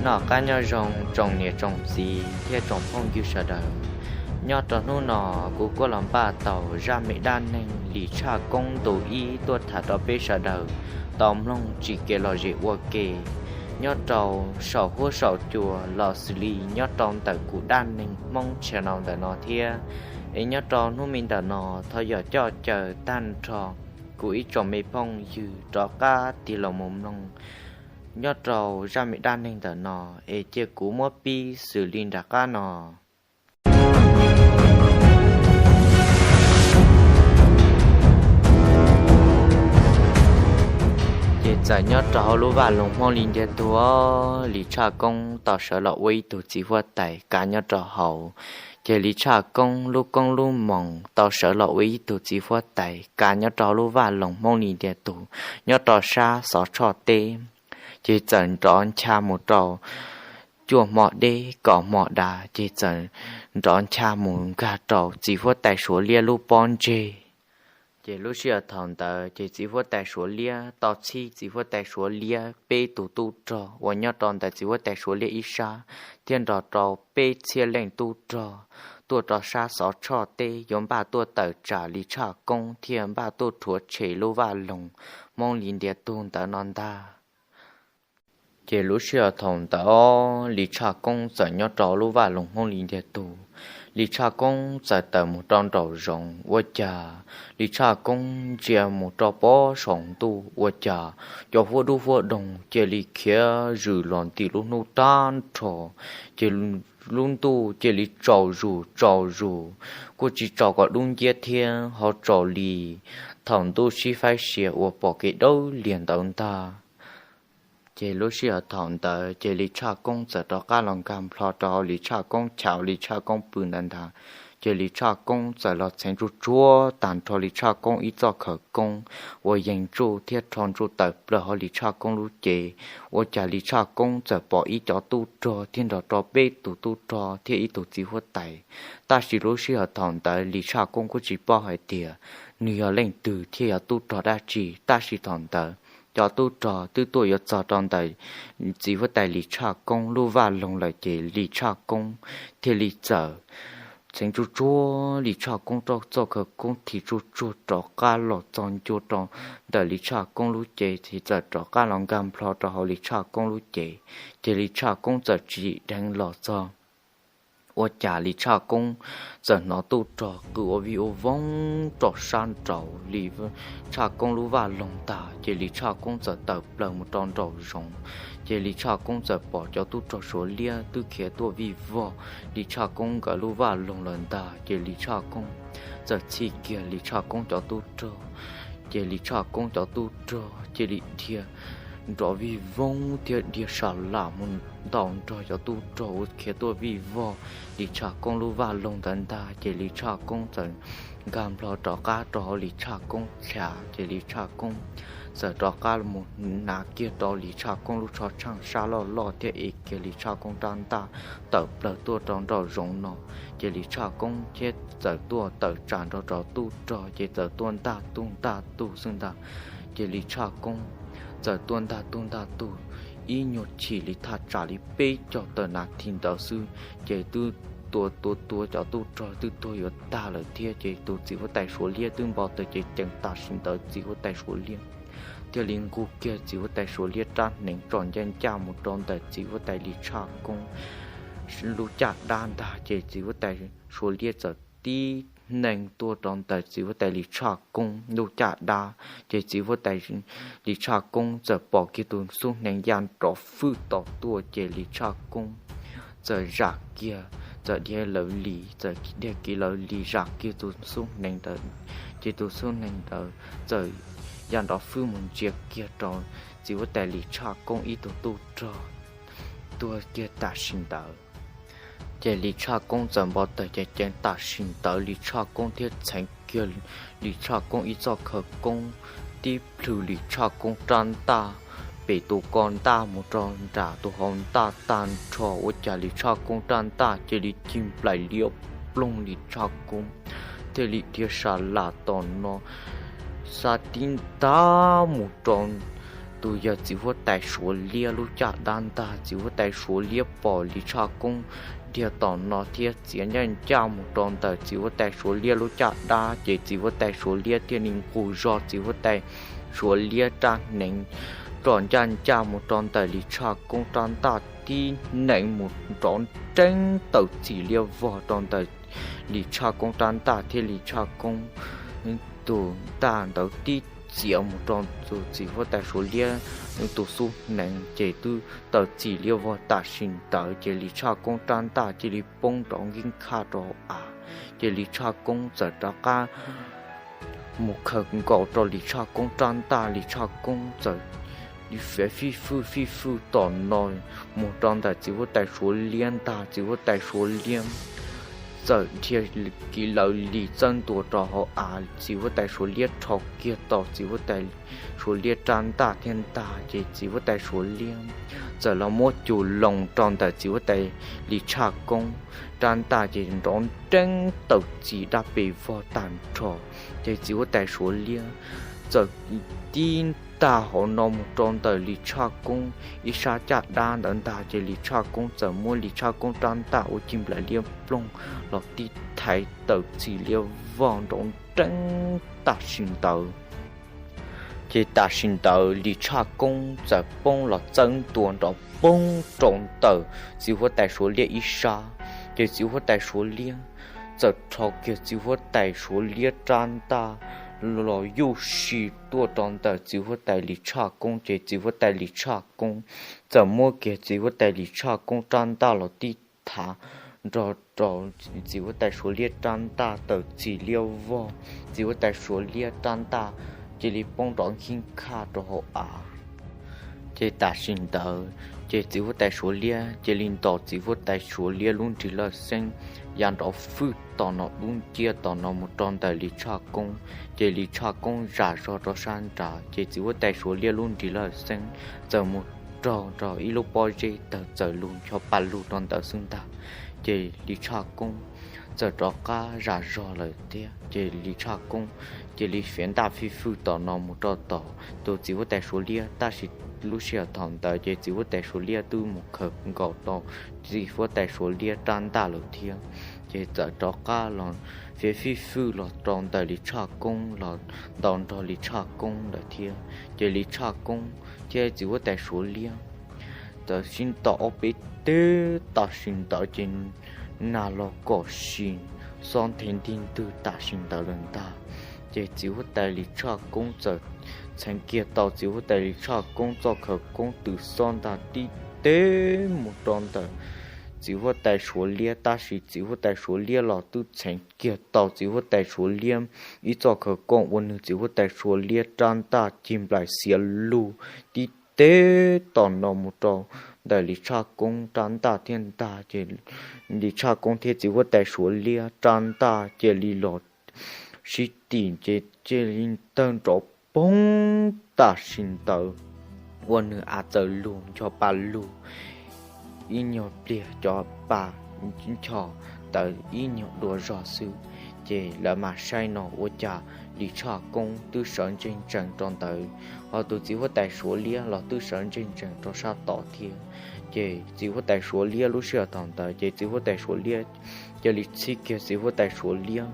Noj qab nyob zoo tsoom niam tsoom txiv thiab tsoom phooj ywg sawv daws. Nyob rau hnub no, kuv kuj los npaj tau zaj me dab neeg Lis Tshaj Koob ntu ib tuaj tham rau peb sawv daws tau mloog tsim kev lom zem ua ke nyob rau saum huab saum cua los xws li nyob rau ntawm kuv Dab Neeg Hmoob channel ntawm no thiab. Es nyob rau hnub me ntawm no, thov yog coj caw tag nrho kuv ib tsoom me phooj ywg rov qab tig los mus mloog nyob rau zaj me dab neeg ntawm no, es cia kuv muab pib xws li nram qab no. Ces txawm nyob rau hauv lub vaj loog Hmoob Lis Ntiag Tug, Lis Tshaj Koob tau sawv los ua ib tug txiv huab tais kav nyob rau hauv. Ces Lis Tshaj Koob lub koob lub moos tau sawv los ua ib tug txiv huab tais kav nyob rau hauv lub vaj loog Hmoob Lis Ntiag Tug nyob rau sab Xov Tshoj teb. Ces txawm nrov ncha mus rau cuaj hmo deb kaum hmo dav, ces txawm nrov ncha mus nkag rau txiv huab tais Suav Liab lub pob ntseg. Ces lub sij hawm thaum ntawd ces txiv huab tais Suav Liab tau txhib txiv huab tais Suav Liab peb tus tub rog uas nyob rau ntawm txiv huab tais Suav Liab ib sab thiab nrog rau peb txhiab leej tub rog tuaj rau sab Xov Tshoj teb yuav npaj tuaj tawm tsam Lis Tshaj Koob thiab npaj tuaj rhuav tshem lub vaj loog Hmoob Lis Ntiag Tug ntawd no ntag. Ces lub sij hawm thaum ntawd Lis Tshaj Koob txawm nyob rau lub vaj loog Hmoob Lis Ntiag Tug. Lis Tshaj Koob txawm tawm mus rau nraum zoov ua cas Lis Tshaj Koob ntsia mus rau pob saum ntuj ua cas cov huab dub huab doog cia li khiav zwm los nti lub hnub tag nrho. Ces lub ntuj cia li tsaus zus tsaus zus, kuj tsis tsaus kom dub nciab thiab ho tsaus li thaum ntuj sib faib sia uas pom kev dawb liag ntawd ntag. Ces lub sij hawm thaum ntawd ces Lis Tshaj Koob txawm rov qab los nkag nplho rau hauv Lis Tshaj Koob chav uas Lis Tshaj Koob pw ntawd ntag. Ces Lis Tshaj Koob txawm los txheev tsuj tsuag tag nrho Lis Tshaj Koob ib txoj khawv koob uas yees ntsuj thiab rho ntsuj tawm plaws hauv Lis Tshaj Koob lub cev. Ua cas Lis Tshaj Koob txawm pom ib cov tub rog thiab nrog rau peb tus tub rog thiab ib tug txiv huab tais. Tab sis lub sij hawm thaum ntawd Lis Tshaj Koob kuj tsis paub hais tias nws yog leej twg thiab yog tub rog dab tsi. Tab sis thaum ntawd cov tub rog twb tuaj yuav txog rau ntawm txiv huab tais Lis Tshaj Koob lub vaj loog lawm ces Lis Tshaj Koob thiaj li txawm txheev tsuj tsuag Lis Tshaj Koob rau txoj khawv koob thim tsuj tsuag rov qab los txog ncua rau ntawm Lis Tshaj Koob lub cev ces txawm rov qab los nkag nplho rau hauv Lis Tshaj Koob lub cev. Ces Lis Tshaj Koob txawm tsim dheev los txog ua cas Lis Tshaj Koob txawm hnov tub rog qw ua vij ua voog rau sab nraud Lis Tshaj Koob lub vaj loog ntag. Ces Lis Tshaj Koob txawm tawm plaws mus rau nraum zoov. Ces Lis Tshaj Koob txawm pom cov tub rog Suav Liab twb khiav tuaj vij vog Lis Tshaj Koob nkawd lub vaj loog lawm ntag. Ces Lis Tshaj Koob txawm txhij kiag Lis Tshaj Koob cov tub rog. Ces Lis Tshaj Koob cov tub rog cia li dhia nrov vij voog thiab dhia sa lam mus ntaus nrog cov tub rog uas khiav tuaj vij vog Lis Tshaj Koob lub vaj loog ntawd ntag. Ces Lis Tshaj Koob txawm nkag nplho rov qab rau hauv Lis Tshaj Koob chav. Ces Lis Tshaj Koob txawm rov qab mus hnav kiag rau Lis Tshaj Koob lub tsho tsheej sab loj loj thiab ev kiag Lis Tshaj Koob rab ntaj tawm plaws tuaj rau nraum zoov no. Ces Lis Tshaj Koob thiaj txawm tuaj tawm tsam nrog rau tub rog ces txawm tuaj ntaj tug ntaj tug xwb ntag. Ces Lis Tshaj Koob txawm tuaj ntaj tug ntaj tug ib nyuag chim li thaj tsam li peb caug tawm nas this ntawd xwb, ces twb tua tua tua cov tub rog twb tuag yuav tag lawm thiab. Ces tus txiv huab tais Suav Liab twb npau taws ces ceev tam sim ntawd txiv huab tais Suav Liab thiaj li nqug kiag txiv huab tais Suav Liab rab hneev tsom ncaj ncaj mus rau ntawm txiv huab tais Lis Tshaj Koob lub caj dab ntag. Ces txiv huab tais Suav Liab txawm tib neeg tuaj rau ntawm txiv huab tais Lis Tshaj Koob lub caj dab. Ces txiv huab tais Lis Tshaj Koob txawm pom kiag tus xub hneev ya nrov fwj tom tuaj, ces Lis Tshaj Koob txawm zam kiag, txawm dhia lawv lis, txawm dhia kiag lawv lis zam kiag tus xub hneev ntawd. Ces tus xub hneev ntawd txawm ya nrov fwj mus ntsia kiag rau txiv huab tais Lis Tshaj Koob ib tug tub rog tuag kiag tam sim ntawd. Ces Lis Tshaj Koob txawm npau taws ces ceev tam sim ntawd Lis Tshaj Koob thiaj txheev kiag Lis Tshaj Koob ib txoj khawv koob tib plhws Lis Tshaj Koob rab ntaj pem tus ko ntaj mus rau nram tus hau ntaj tag nrho, ua cas Lis Tshaj Koob rab ntaj cia li cig nplaim liab ploog Lis Tshaj Koob thiaj li dhia sa lam tom no xa tib ntab mus rau tus yog txiv huab tais Suav liab lub caj dab ntag. Txiv huab tais Suav liab pom Lis Tshaj Koob dhia tom no thiab txiav ncaj ncaj mus rau ntawm txiv huab tais Suav liab lub caj dab, ces txiv huab tais Suav liab thiaj li nqus zog txiv huab tais Suav liab rab hneev rov ncaj ncaj mus rau ntawm Lis Tshaj Koob rab ntaj tib hneev mus nrov nreeb tawm txim liab vog rau ntawm Lis Tshaj Koob rab ntaj thiab Lis Tshaj Koob tus ntaj ntawd tib txiav mus rau tus txiv huab tais Suav liab tus xub hneev ces twb tawm txim liab vog tam sim ntawd, ces Lis Tshaj Koob rab ntaj cia li poob nrov nkib khaj rau hauv av. Ces Lis Tshaj Koob txawm rov qab mus khaws nkaus rau Lis Tshaj Koob rab ntaj. Lis Tshaj Koob txawm li fiav fij fwj fij fwj tom no mus rau ntawm txiv huab tais Suav liab ntag. Txiv huab tais Suav liab txawm dhia kiv lawv li txawb ntua rau hauv av. Txiv huab tais Suav liab rho kiag tau txiv huab tais Suav liab rab ntaj thiab ntag, ces txiv huab tais Suav liab txawm los muab cug loo rau ntawm txiv huab tais Lis Tshaj Koob rab ntaj, ces nrov nreeb tawm txim dab pes vog tag nrho. Ces txiv huab tais Suav liab txawm tib ntaj hauv no mus rau ntawm Lis Tshaj Koob ib sab caj dab ntawd ntag, ces Lis Tshaj Koob txawm muab Lis Tshaj Koob rab ntaj ua cig nplaim liab ploog los tib thaiv tawm txim liab vog nrov nreeb tam sim ntawd. Ces tam sim ntawd Lis Tshaj Koob txawm poob los txawb ntua nrov poob rau ntawm txiv huab tais Suav liab ib sab. Ces txiv huab tais Suav liab txawm rho kiag txiv huab tais Suav liab rab ntaj los yuj si tuaj rau ntawm txiv huab tais Lis Tshaj Koob, ces txiv huab tais Lis Tshaj Koob txawm muab kiag txiv huab tais Lis Tshaj Koob rab ntaj los tib thav nrog rau txiv huab tais Suav liab rab ntaj tawm txim liab vog. Txiv huab tais Suav liab rab ntaj cia li poob nrov nkib khaj rau hauv av. Ces tam sim ntawd ces txiv huab tais Suav liab cia li ntaus txiv huab tais Suav liab lub nrig lawj xeeb ya nrov fwj tom no dub nciab tom no mus rau ntawm Lis Tshaj Koob. Ces Lis Tshaj Koob zam zog rau sab nrad, ces txiv huab tais Suav liab lub nrig lawj xeeb txawm mus raug rau ib lub pob zeb tawg txawm lug ncho pa lug rau ntawd xwb ntag. Ces Lis Tshaj Koob txawm rov qab zam zog lawm thiab, ces Lis Tshaj Koob cia li fiav ntaj fij fwj tom no mus rau tom tus txiv huab tais Suav liab, tab sis lub sij hawm thaum ntawd ces txiv huab tais Suav liab twb mus khaws nkaus rau txiv huab tais Suav liab rab ntaj lawm thiab. Ces txawm rov qab los fiav fij fwj los rau ntawm Lis Tshaj Koob los ntaus nrog Lis Tshaj Koob lawm thiab. Ces Lis Tshaj Koob thiab txiv huab tais Suav liab txawm sib ntaus ob peb teg tam sim ntawd ces nag los kom si xob nthe ntig ntwg tam sim ntawd lawm ntag. Ces txiv huab tais Lis Tshaj Koob txawm txheev kiag tau txiv huab tais Lis Tshaj Koob txoj khawv koob tws xob ntag tib teg mus rau ntawm txiv huab tais Suav liab, tab sis txiv huab tais Suav liab los twb txheev kiag tau txiv huab tais Suav liab ib txoj khawv koob ua nws txiv huab tais Suav liab rab ntaj cig nplaim xiav lug tib teg tom no mus rau ntawm Lis Tshaj Koob rab ntaj thiab ntag. Ces Lis Tshaj Koob thiab txiv huab tais Suav liab rab ntaj cia li los sib tim, ces cia li tawg nrov poob tam sim ntawd ua nws av txawm lug ncho pa lug ib nyuag pliag cov pa ncho tawv ib nyuag dua zog xwb. Ces lawv mam saib no ua cas Lis Tshaj Koob twb sawv ntseg ntsees rau ntawd, ho tus txiv huab tais Suav liab los twb sawv ntseg ntsees rau sab tod thiab. Ces txiv huab tais Suav liab lub sij hawm thaum ntawd ces txiv huab tais Suav liab cia li txhib kiag txiv huab tais Suav liab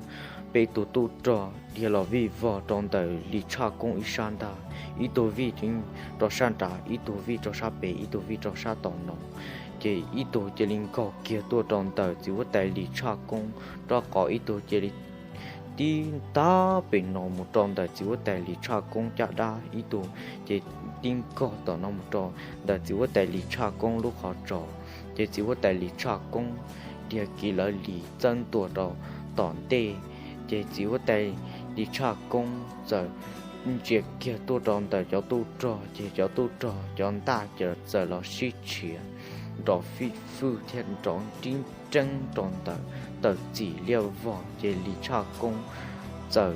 peb tus tub rog dhia los vij vog rau ntawm Lis Tshaj Koob ib sab ntag. Ib tug vij rau sab nrad, ib tug vij rau sab pem, ib tug vij rau sab tom no. Ces ib tug cia li nkaug kiag tuaj rau ntawm txiv huab tais Lis Tshaj Koob rab qos, ib tug cia li tib ntab pem no mus rau ntawm txiv huab tais Lis Tshaj Koob caj dab, ib tug ces tib nkaug tom no mus rau ntawm txiv huab tais Lis Tshaj Koob lub qhov tsos. Ces txiv huab tais Lis Tshaj Koob dhia kiv lawv li txawb ntua rau tom ntej. Ces txiv huab tais Lis Tshaj Koob txawm ntsia kiag tuaj rau ntawm cov tub rog, ces cov tub rog cov ntaj ces txawm los sib tshiav nrov fij fwj thiab nrov nrib nreeb rau ntawm tawm txim liaj vog. Ces Lis Tshaj Koob txawm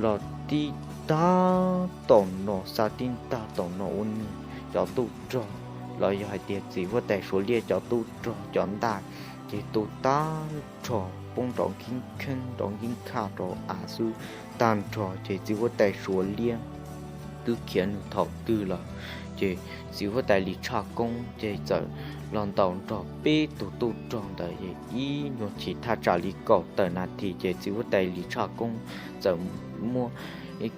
los tib tag tom no, xa tib tag tom no ua nws cov tub rog los yog hais tias txiv huab tais Suav liab cov tub rog cov ntaj ces tu tag nrho, poob nrov nkib kheeb nrov nkib khaj rau av xwb tag nrho. Ces txiv huab tais Suav liab twb khiav nws thaum twg lawm. Ces txiv huab tais Lis Tshaj Koob ces txawm los ntaus nrog peb tug tub rog ntawd ib nyuag chim thaj tsam li kaum tawm nas this ces txiv huab tais Lis Tshaj Koob txawm muab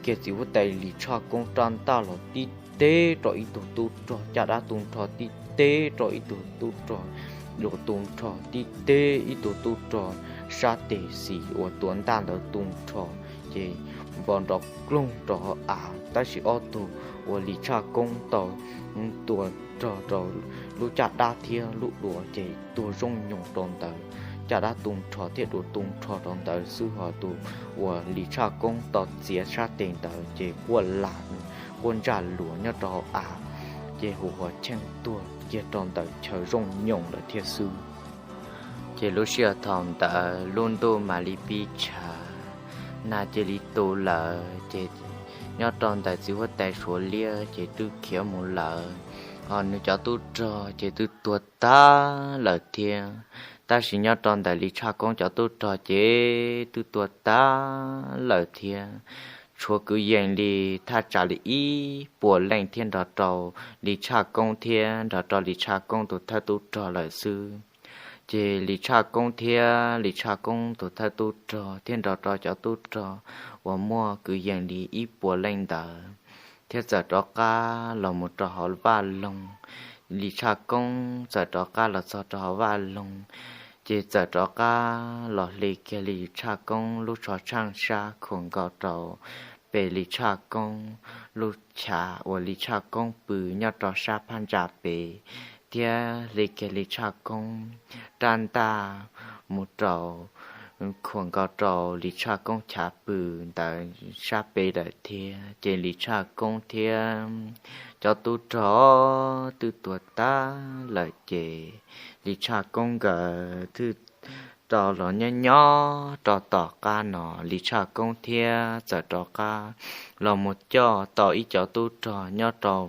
kiag txiv huab tais Lis Tshaj Koob rab ntaj los tib teb rau ib tug tub rog caj dab tu nrho, tib teb rau ib tug tub rog dua tu nrho, tib teb ib tug tub rog sab tes xis uas tuav ntaj ntawd tu nrho, ces npog nrov kloog rau hauv av. Tab sis ob tug uas Lis Tshaj Koob tau tua rog rau lub caj dab thiab lub duav ces tuag zoo nyoos rau ntawd, caj dab tu nrho thiab duav tu nrho rau ntawd xwb, ho tus uas Lis Tshaj Koob tau txiav sab tes ntawd ces quaj lam quaj ntsaj luas nyob rau hauv av, ces hu ua cheej tuag kiag rau ntawm chaw zoo nyoos lawm thiab xwb. Ces lub sij hawm thaum ntawd lub ntuj mam li pib tshav, nag cia li tu lawm, ces nyob rau ntawm txiv huab tais Suav Liab ces twb khiav mus lawm, ho nws cov tub rog ces twb tuag tag lawm thiab. Tab sis nyob rau ntawm Lis Tshaj Koob cov tub rog ces twb tuag tag lawm thiab, tshuav kwv yees li thaj tsam li ib puas leej thiab nrog rau Lis Tshaj Koob thiab nrog rau Lis Tshaj Koob tus thawj tub rog lawm xwb. Ces Lis Tshaj Koob thiab Lis Tshaj Koob tus thawj tub rog thiab nrog rau cov tub rog uas muaj kwv yees li ib puas leej ntawd thiab txawm rov qab los mus rau hauv vaj loog. Lis Tshaj Koob txawm rov qab los txog rau hauv vaj loog, ces txawm rov qab los hle kiag Lis Tshaj Koob lub tsho tshaaj sab khuam nkaus rau pem Lis Tshaj Koob lub chav uas Lis Tshaj Koob pw nyob rau sab phab ntsa pem, thiab hle kiag Lis Tshaj Koob rab ntaj mus rau khuam nkaus rau Lis Tshaj Koob chav pw ntawd sab pem lawm thiab. Ces Lis Tshaj Koob thiab cov tub rog twb tuag tag lawm, ces Lis Tshaj Koob nkawd twb rov los nyob nyob rau tom qab no, Lis Tshaj Koob thiab txawm rov qab los mus coj tau ib cov tub rog nyob rau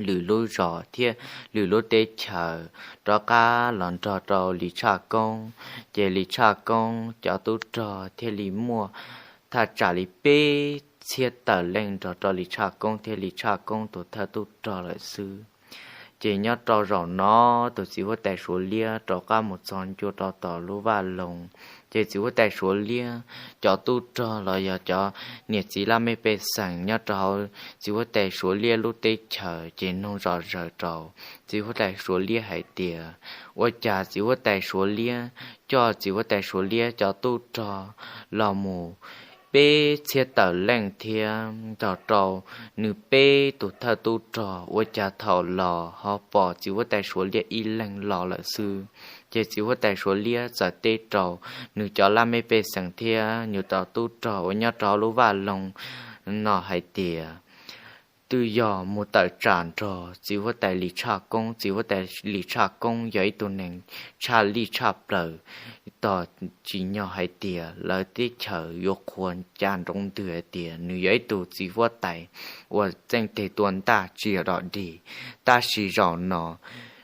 lwm lub zos thiab lwm lub teb chaws rov qab los nrog rau Lis Tshaj Koob. Ces Lis Tshaj Koob cov tub rog thiaj li muaj thaj tsam li peb txhiab tawm leej nrog rau Lis Tshaj Koob thiab Lis Tshaj Koob tus thawj tub rog lawm xwb. Ces nyob rau zaum no tus txiv huab tais Suav Liab rov qab mus txog ncua rau tom lub vaj loog. Ces txiv huab tais Suav Liab cov tub rog los yog cov niam txiv laj mej pej xeem nyob rau hauv txiv huab tais Suav Liab lub teb chaws ces nug zom zaws rau txiv huab tais Suav Liab hais tias, ua cas txiv huab tais Suav Liab coj txiv huab tais Suav Liab cov tub rog los mus peb txhiab tawm leej thiab nrog rau nws peb tus thawj tub rog, ua cas thaum los ho pom txiv huab tais Suav Liab ib leeg los lawm xwb. Ces txiv huab tais Suav Liab txawm teb rau nws cov laj mej pej xeem thiab nws cov tub rog uas nyob rau lub vaj loog no hais tias, twb yog mus tawm tsam nrog txiv huab tais Lis Tshaj Koob, txiv huab tais Lis Tshaj Koob yog ib tug neeg tshaj lij tshaj plaws, tos tsim nyog hais tias lawv teb chaws yuav qhuas cas nroo ntws hais tias nws yog ib tug txiv huab tais uas txeej teg tua ntaj tsis yog dog dig. Tab sis zaum no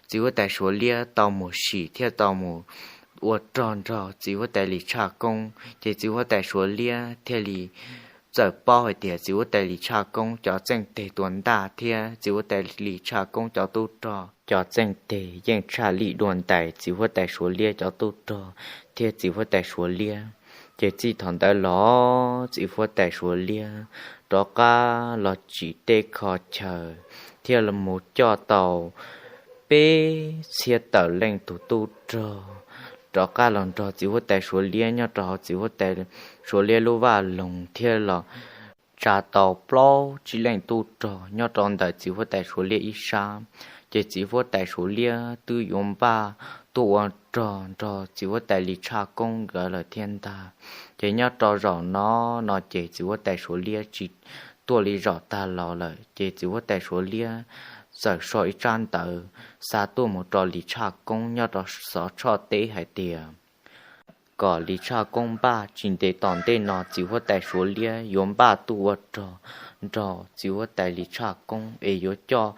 txiv huab tais Suav Liab tau mus sim thiab tau mus ua rog nrog txiv huab tais Lis Tshaj Koob, ces txiv huab tais Suav Liab thiaj li txawm paub hais tias txiv huab tais Lis Tshaj Koob cov txeej teg tua ntaj thiab txiv huab tais Lis Tshaj Koob cov tub rog cov txeej teg yeej tshaj lij dua ntais txiv huab tais Suav Liab cov tub rog thiab txiv huab tais Suav Liab. Ces txij thaum ntawd los txiv huab tais Suav Liab rov qab los tsim tej qho chaw thiab los mus coj tau peb txhiab tawm leej tus tub rog rov qab los nrog txiv huab tais Suav Liab nyob rau hauv txiv huab tais Suav Liab lub vaj loog thiab los tsa tau plaub tsib leej tub rog nyob rau ntawm txiv huab tais Suav Liab ib sab. Ces txiv huab tais Suav Liab twb yuav npaj tuaj ua rog nrog txiv huab tais Lis Tshaj Koob nkawd lawm thiab ntag. Ces nyob rau zaum no, no ces txiv huab tais Suav Liab tsis tuaj li zaum tag los lawm, ces txiv huab tais Suav Liab txawm sau ib tsab ntawv xa tuaj mus rau Lis Tshaj Koob nyob rau Xov Tshoj teb hais tias kom Lis Tshaj Koob npaj tsis ntev tom ntej no txiv huab tais Suav Liab yuav npaj tuaj ua rog nrog txiv huab tais Lis Tshaj Koob es yuav coj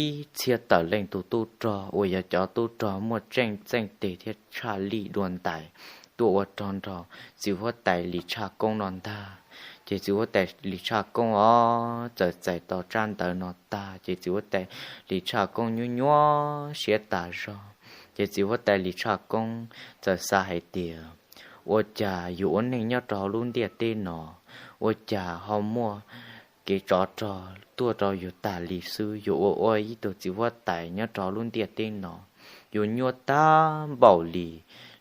ib txhiab tawm leej tus tub rog uas yog cov tub rog muaj tseeb txeej teg thiab tshaj lij dua ntais tuaj ua rog nrog txiv huab tais Lis Tshaj Koob no ntag. Ces txiv huab tais Lis Tshaj Koob os txawm txais tau tsab ntawv no tag ces txiv huab tais Lis Tshaj Koob nyuaj nyuaj siab tas zog. Ces txiv huab tais Lis Tshaj Koob txawm xav hais tias, ua cas yus ua neej nyob rau hauv lub ntiaj teb no, ua cas ho muaj kev tsov rog tuaj rau yus tas li xwb, yus ua ua ib tug txiv huab tais nyob rau hauv lub ntiaj teb no, yus nyuaj tag npaum li.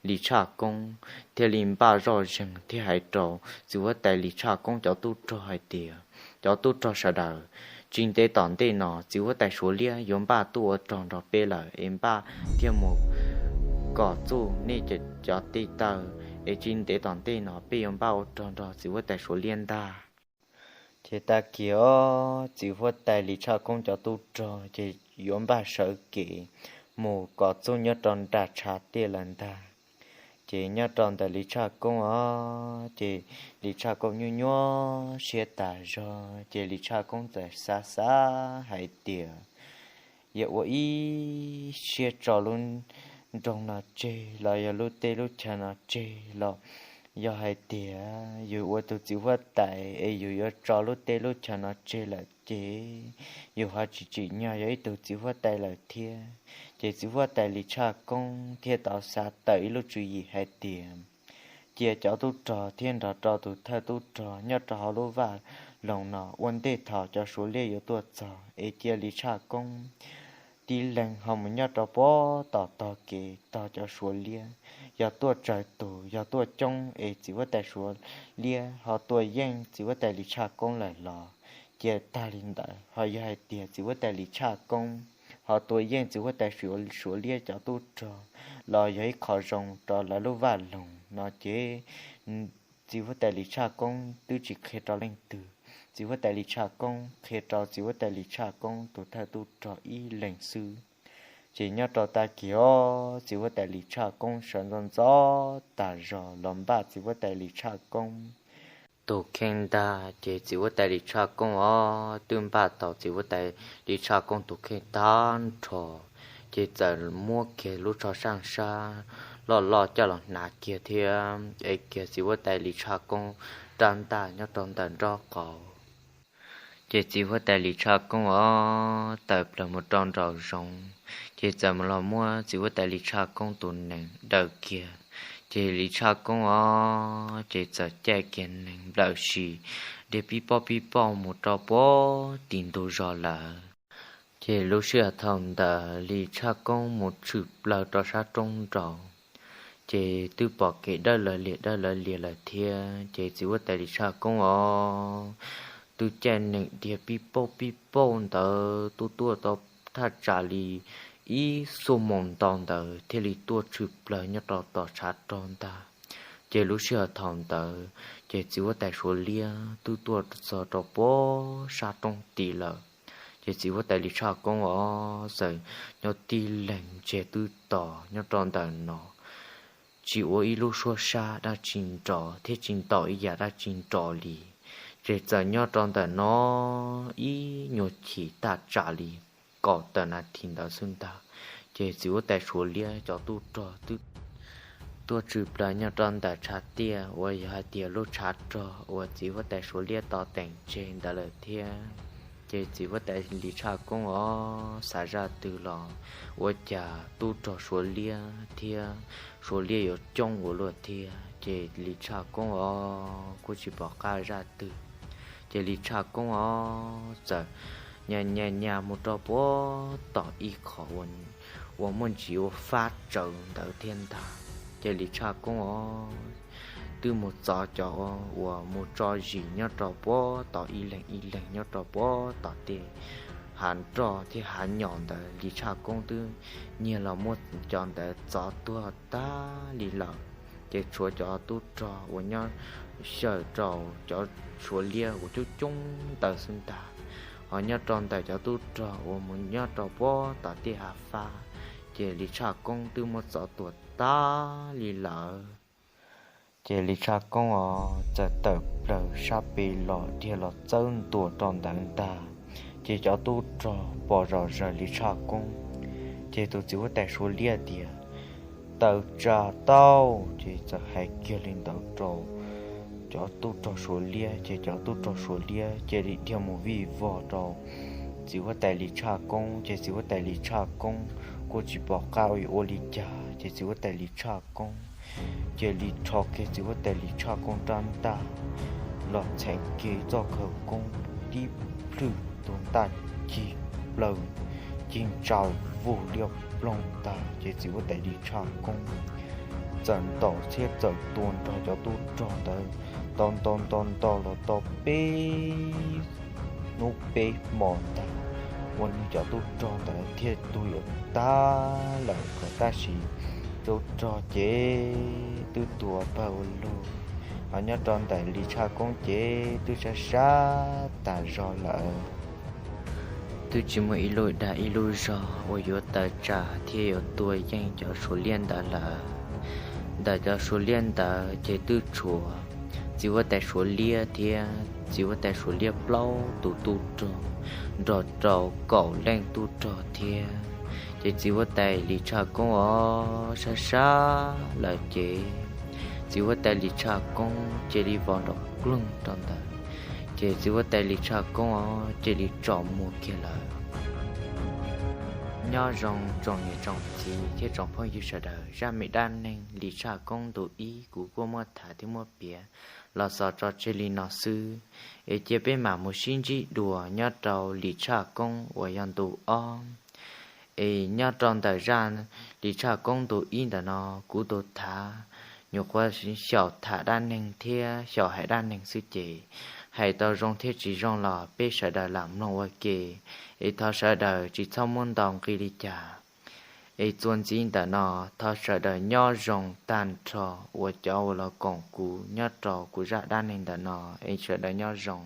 Lis Tshaj Koob thiaj li npaj zoj zeeg thiab hais rau txiv huab tais Lis Tshaj Koob cov tub rog hais tias, cov tub rog sawv daws, tsis ntev tom ntej no txiv huab tais Suav Liab yuav npaj tuaj ua rog nrog peb lawm es npaj thiaj mus kom txuj nej cov tej taw, es tsis ntev tom ntej no peb yuav npaj ua rog nrog txiv huab tais Suav Liab ntag. Ces tag kis os txiv huab tais Lis Tshaj Koob cov tub rog ces yuav npaj sawv kev mus kom txuj nyob rau nram tshav tiaj lawm ntag. Ces nyob rau ntawm Lis Tshaj Koob os ces Lis Tshaj Koob nyuaj nyuaj siab tas zog ces Lis Tshaj Koob txawm xav xav hais tias, yog ua ib siab tso lub nroog no tseg los yog lub teb lub chaw no tseg los, yog hais tias yus ua tus txiv huab tais es yus yuav tso lub teb lub chaw no tseg lawm ces yus ho tsis tsim nyog yog ib tug txiv huab tais lawm thiab. Ces txiv huab tais Lis Tshaj Koob thiaj tau xav tawm ib lub tswv yim hais tias, cia cov tub rog thiab nrog rau tus thawj tub rog nyob rau hauv lub vaj loog no ua ntej thaum cov Suav Liab yuav tuaj txog es cia Lis Tshaj Koob tib leeg ho mus nyob rau pem tom tog kev tos cov Suav Liab. Yog tuaj tsawg tus, yog tuaj coob es txiv huab tais Suav Liab ho tua yeej txiv huab tais Lis Tshaj Koob lawm los cia tag li ntawd, ho yog hais tias txiv huab tais Lis Tshaj Koob ho tua yeej txiv huab tais Suav Liab cov tub rog los yog ib qho zoo rau lawv lub vaj loog no ces txiv huab tais Lis Tshaj Koob twb tsis qhia rau leej twg, txiv huab tais Lis Tshaj Koob qhia rau txiv huab tais Lis Tshaj Koob tus thawj tub rog ib leeg xwb. Ces nyob rau tag kis os txiv huab tais Lis Tshaj Koob sawv ntxov ntxov tas zog los npaj txiv huab tais Lis Tshaj Koob tus kheej ntag. Ces txiv huab tais Lis Tshaj Koob os twb npaj tau txiv huab tais Lis Tshaj Koob tus kheej tag nrho, ces txawm muab kiag lub tsho saaj sab loj loj coj los hnav kiag thiab ev kiag txiv huab tais Lis Tshaj Koob rab ntaj nyob rau ntawm nraub qaum. Ces txiv huab tais Lis Tshaj Koob os tawm plaws mus rau nraum zoov, ces txawm mus los muab txiv huab tais Lis Tshaj Koob tus nees daws kiag. Ces Lis Tshaj Koob os ces txawm caij kiag nees nplawm sis dhia pib pauj pib pauj mus rau pem tim ntug zos lawm. Ces lub sij hawm thaum ntawd Lis Tshaj Koob mus tshwm plaws rau sab roob nraud, ces twb pom kev dawb lawv lias dawb lawv lias lawm thiab. Ces txiv huab tais Lis Tshaj Koob os twb caij nees dhia pib pauj pib pauj ntawd tuaj tuaj tau thaj tsam li ib xuab moos ntau ntawd thiaj li tuaj tshwm plaws nyob rau tom tshav rog ntag. Ces lub sij hawm thaum ntawd ces txiv huab tais Suav Liab twb tuaj txog rau pem sab roob tid lawm. Ces txiv huab tais Lis Tshaj Koob os txawm nyob tib leeg ntsiag twb tos nyob rau ntawm no, tsis ua ib lub suab sab dab tsi nrov thiab tsis ntaus ib yam dab tsi nrov li. Ces txawm nyob rau ntawm no ib nyuag chim thaj tsam li kaum tawm nas this ntawd xwb ntag, ces txiv huab tais Suav Liab cov tub rog twb tuaj tshwm plaws nyob rau ntawm tshav tiaj uas yog hais tias lub tshav rog uas txiv huab tais Suav Liab tos teem tseg ntawd lawm thiab. Ces txiv huab tais Lis Tshaj Koob os xav zaj twg los ua cas tub rog Suav Liab thiab Suav Liab yuav coob ua luaj thiab. Ces Lis Tshaj Koob os kuj tsis pom qab zaj twg, ces Lis Tshaj Koob os txawm nyas nyas nyas mus rau pem tom ib qho uas muaj ntsis ua fab tsawv ntawd thiab ntag. Ces Lis Tshaj Koob os twb mus txov cov uas mus tso zis nyob rau pem tom ib leeg ib leeg nyob rau pem tom tej hav nroj thiab hav nyom ntawd, Lis Tshaj Koob twb nyiag los muab cov ntawd txov tuag tag li lawm. Ces tshuav cov tub rog uas nyob xyaw rau cov Suav Liab uas coob coob ntawd xwb ntag. Ho nyob rau ntawm cov tub rog uas mus nyob rau pem tom tej hav fab, ces Lis Tshaj Koob twb muab txov tuag tag li lawm. Ces Lis Tshaj Koob os txawm tawm plaws sab pem los dhia los txawb ntua rau ntawd ntag. Ces cov tub rog pom zom zaws Lis Tshaj Koob, ces tus txiv huab tais Suav Liab tias, tawm tsam tau, ces txawm hais kiag li ntawd rau cov tub rog Suav liab, ces cov tub rog Suav liab cia li dhia mus vij vog rau txiv huab tais Lis Tshaj Koob, ces txiv huab tais Lis Tshaj Koob kuj tsis pom qab ua yuav ua li cas, ces txiv huab tais Lis Tshaj Koob cia li rho kiag txiv huab tais Lis Tshaj Koob rab ntaj los txheev kiag txoj khawv koob tib plhwj tus ntaj cig plaws, cig ntsa vug liab ploog tag, ces txiv huab tais Lis Tshaj Koob txawm ntaus thiab txawm tua nrog cov tub rog ntawd ntaus ntaus ntaus ntaus los tau peb hnub peb hmo ntag, uas nws cov tub rog ntawd thiaj tuag yuav tag lawm, tab sis tub rog ces twb tuag pawg ua luaj, ho nyob rau ntawm Lis Tshaj Koob ces twb sab sab tas zog lawm. Twb tsis muaj ib lub dag ib lub zog uas yuav tawm tsam thiab yuav tua yeej cov Suav liab ntawd lawm. Ntawm cov Suav liab ntawd ces twb tshuav txiv huab tais Suav liab thiab txiv huab tais Suav liab plaub tus tub rog nrog rau kaum leej tub rog thiab. Ces txiv huab tais Lis Tshaj Koob os sab sab lawm ces txiv huab tais Lis Tshaj Koob cia li vos nrov kloog rau ntawd, ces txiv huab tais Lis Tshaj Koob os cia li tsom muag kiag lawm. Nyob zoo tsoom niam tsoom txiv thiab tsoom phooj ywg sawv daws, zaj me dab neeg Lis Tshaj Koob ntu ib kuv kuj muab tham thiab muab piav los xaus tso tseg li no xwb, es cia peb mam mus sib ntsib dua nyob rau Lis Tshaj Koob uas yog ntu ob. Es nyob rau ntawm zaj Lis Tshaj Koob ntu ib ntawm no kuv tus thav nyuam qhuav xyaum tham dab neeg thiab xyaum hais dab neeg xwb ces hais tau zoo thiab tsis zoo los peb sawv daws lam mloog ua ke, es thov sawv daws tsis txhob muab ntaus nqi li cas. Es txuas ntxiv ntawm no thov sawv daws nyob zoo tag nrho uas cov uas los koom kuv nyob rau kuv zaj dab neeg ntawm no, es sawv daws nyob zoo.